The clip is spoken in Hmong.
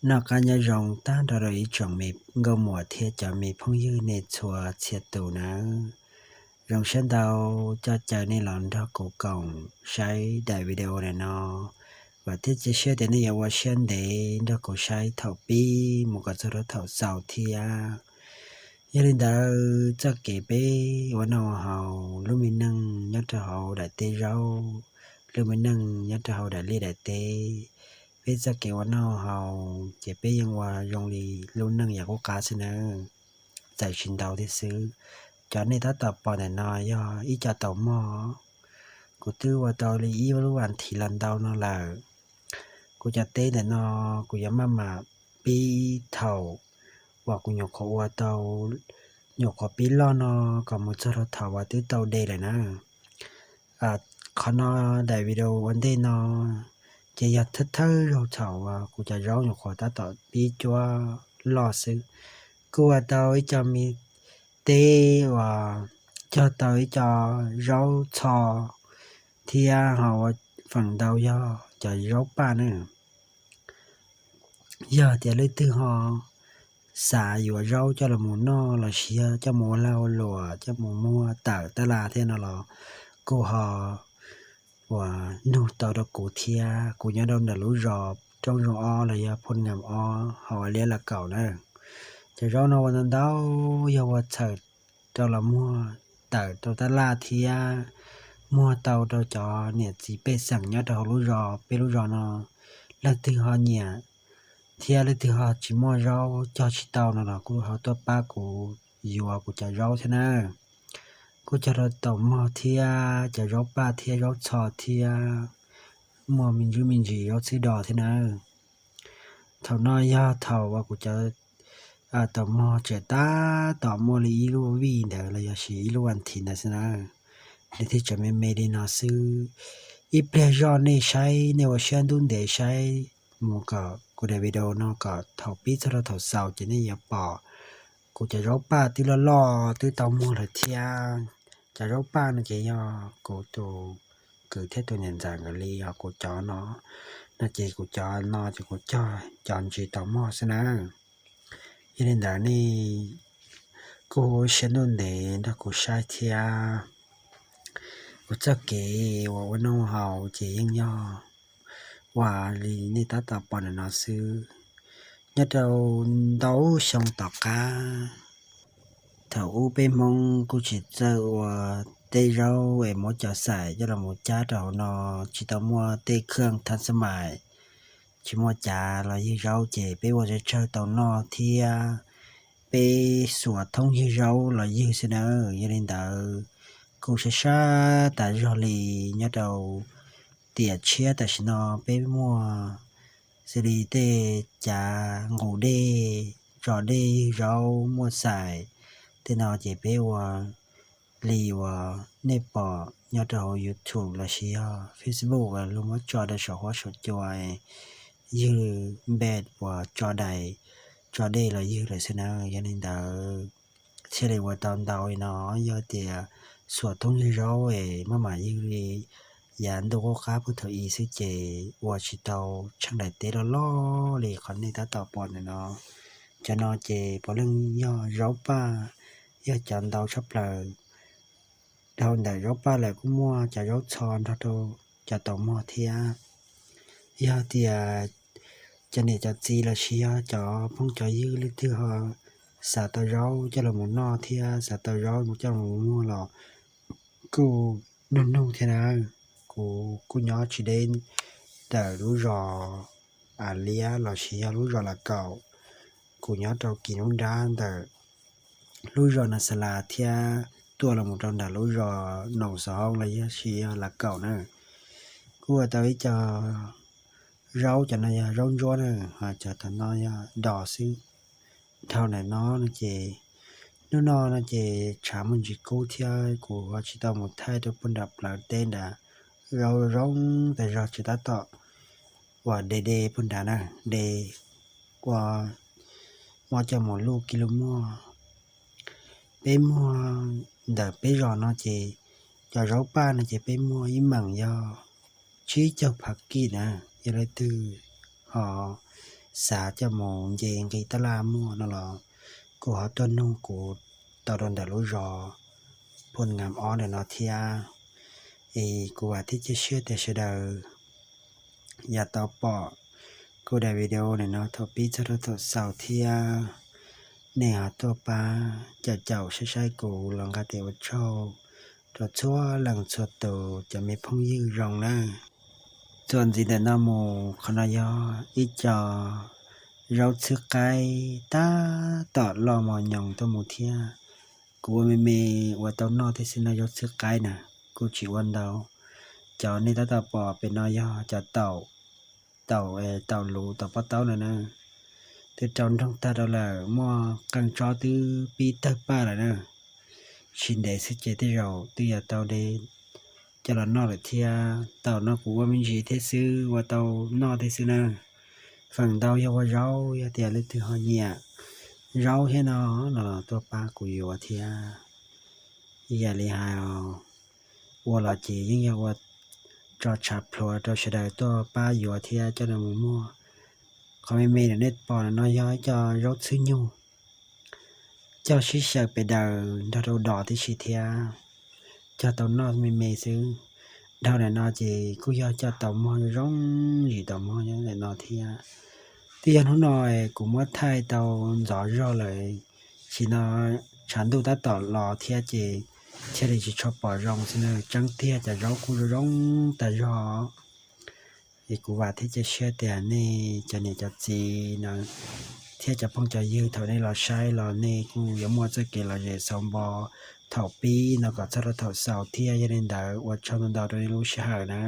Noj qab nyob zoo tag nrho rau ib tsoom me nkauj muam thiab cov me phooj ywg nej txhua txhia tus nawb. Zoo siab ntau coj caw nej los nrog kuv koom saib daim video ntawm no, vam thiab cia siab tias nej yuav ua siab ntev nrog kuv saib thaum pib mus kom txog rau thaum xaus thiab. Yog li ntawd txoj kev peb ua noj ua haus, lub me neej nyob rau hauv daim teb zaub, lub me neej nyob rau hauv daim liaj daim teb, peb txoj kev ua noj haus ces peb yeej ua zoo li lub neej yav qub qab xwb nawb, txawm tsis ntau thiab xwb. Cov nej tab tom pom ntawm no yog ib co taum mog. Kuv twb ua tau li ib lub as thiv los ntau no lawm. Kuv cov teb ntawm no kuv yuav maj mam pib thaum uas kuv nyuam qhuav ua tau, nyuam qhuav pib loj no kom mus txog rau thaum uas twb tau de lawm na. Qhov no daim video ua ntej no ces yog thawj thawj zaug thaum uas kuv cov zaub nyuam qhuav tab tom pib cuab loj xwb. Kuj ua tau ib co me teb uas cog tau ib co zaub txho thiab ho ua feem ntau yog cov zaub paj na. Yog tias leej twg ho xav yuav zaub coj los mus noj los sis yog coj mus ua lag ua luam coj mus muag tawm tab laj thiab no los kuj ho uas nug tau rau kuv thiab. Kuv nyob rau ntawm lub zos Roob Zoo ob los yog Phoj Ngam ob hauv Liab Las Kaum na. Cov zaub no ua ntau ntau yog ua txhawm rau los muag tawm rau tab laj thiab muag tau rau cov niam txiv pej xeem nyob rau hauv lub zos, peb lub zos no. Leej twg ho nyiam thiab leej twg ho tsis muaj zaub cog tsis tau no los kuj ho tuaj pab kuv yuav kuv cov zaub thiab na. Kuj cog rau taum mog thiab cov zaub paj thiab zaub txho thiab muaj me ntsis me ntsis zaub txhwb dos thiab na. Thaum no yog thaum uas kuv cov taum mog tseem tab tom muaj li ib lub vij ntawd los yog sis ib lub as thiv ntawd xwb na. Nws thiaj tseem me me li no xwb. Ib pliag zoj nej saib, nej ua siab ntuj ntev saib mus kom kuv daim video no kom thaum pib txog rau thaum xaus ces nej yuav pom kuv cov zaub paj twb loj loj twb tau muag lawm thiab. Cov zaub paj no ces yog kuv tus kwv thiab tus niam ntxawm nkawd li, yog kuv cov no, no ces kuv cov no ces kuv cog cov ntsis taum mog xwb na. Yog li ntawd nej kuj ua siab ntuj ntev nrog kuv saib thiab. Kuv txoj kev uas ua noj haus ces yeej yog ua li nej tab tom pom ntawm no xwb. Nyob rau ntau xyoo tom qab, thaum ub peb Hmoob kuj tsis txawj ua tej zaub es muab cov xaim coj los mus cab rau hauv no, tsis tau muaj tej khaj thab xab mais, tsis muaj cav los ywg zaub ces peb ua tsawg tsawg tau noj thiab peb xuas thoob ywg zaub los ywg xwb nawb. Yog li ntawd kuj sab sab tas zog li nyob rau tiam tshiab tam sim no peb muaj xws li tej cav nqus dej, tso dej ywg zaub, muaj xaim tej no ces peb ua li uas nej pom nyob rau hauv YouTube los sis yog Facebook uas luag muab tso rau saum huab saum cua, ywg npe uas tso dais, tso dej los ywg lawm xwb na. Yog li ntawd thiaj li ua tau ntau li no. Yog tias xuas thoob ywg zaub es maj mam ywg li yav ntuj qub qab puag thaum i xwb ces ua tsis tau tsheej daim teb loj loj li qhov nej tab tom pom ntawm no. Cov no ces puav leej yog zaub paj, yog cov ntau tshaj plaws. Dhau ntawm zaub paj lawm kuj muaj cov zaub txho nrog rau cov taum mog thiab. Yog tias cov niam cov txiv los sis yog cov phooj cov ywg leej twg ho xav tau zaub coj los mus noj thiab xav tau zaub coj los mus muag los kuj nug nug thiab na. Kuv kuj nyob tsis deb ntawm lub zos Av Liab los sis yog lub zos Las Kaum. Kuv nyob rau kis nruab nrab ntawm lub zos Nas Xas Las thiab tuaj los mus rau ntawm lub zos Noos Xos Hoob los yog sis yog Las Kaum na. Kuj ua tau ib co zaub, cov no yog zaub ntsuab na, ho cov tom no yog dos xwb. Dhau ntawm no no ces hnub no no ces tshav muaj ntsis kub thiab kuv ho tsis tau mus thaij rau puag nram plawv teb nrad. Zaub zoo tas zog tsis tab tom uas de de puag nrad na, de ua muab coj mus luj kiag lub muag. Peb muag ntawm peb zos no ces cov zaub paj no ces peb muag ib meem yog tsib caug phav kij na. Yog leej twg ho xav coj mus nce nqi tab laj muag no los kuj ho tuaj nug kuv tau rau ntawm lub zos Phu Ngam Ob ntawm no thiab. Es kuv vam thiab cia siab tias sawv daws yav tau pom kuv daim video ntawm no thaum pib txog rau thaum xaus thiab nej ho tuaj pab caum caum saib saib kuv los nqa tes ua tsaug rau txhua leej txhua tus cov me phooj ywg zoo nawb. Txuas ntxiv ntawm no mus qhov no yog ib co zaub txhwb qaib tab tom loj mos nyoos tuaj mus thiab. Kuv ua me me ua tau noj thiab xwb no, zaub txhwb qaib na, kuj tsis ua ntau. Cov nej tab tom pom pem no yog cov taum, taum, taum luv taum pob taub no na. Twb rau nroog tag rau lawm, muaj qee tsob twb pib tawg paj lawm na. Tsis ntev xwb ces tej zaum twb yuav tau de coj los noj lawm thiab. Taum no kuv ua me ntsis thiab xwb, ua tau noj thiab xwb na. Feem ntau yog ua zaub, yog tias leej twg ho nyiam zaub thiab no, no los tuaj pab kuv yuav thiab. Ib yam li hais ua los ces yeej yog ua tso tshav plhuav rau sawv daws tuaj pab yuav thiab coj los mus muag. Qhov me me ntawm nej pom no yog ib co zaub txhwb nyug, cog sib xyaw pes daws nrog rau dos tib si thiab, cog tau noj me me xwb. Dhau ntawm no ces kuj yog coj tau mog, zoo zoo zim tau mog nyob ntawm no thiab. Twb yog hnub no kuv muab thaij tau ntxov zog lawm, sim no tshav ntuj tab tom los thiab ces thiaj li tsis tshua pom zoo xwb na. Tseeb tiag cov zaub kuj zoo zoo tag zog. Es kuv vam thiab cia siab tias nej cov niam cov txiv no thiab cov phooj cov ywg thaum nej los saib los nej kuj yuav muaj txoj kev lom zem xauv npo thaum pib no kom txog rau thaum xaus thiab. Yog li ntawd ua tsaug ntau ntau rau nej lub sij hawm na.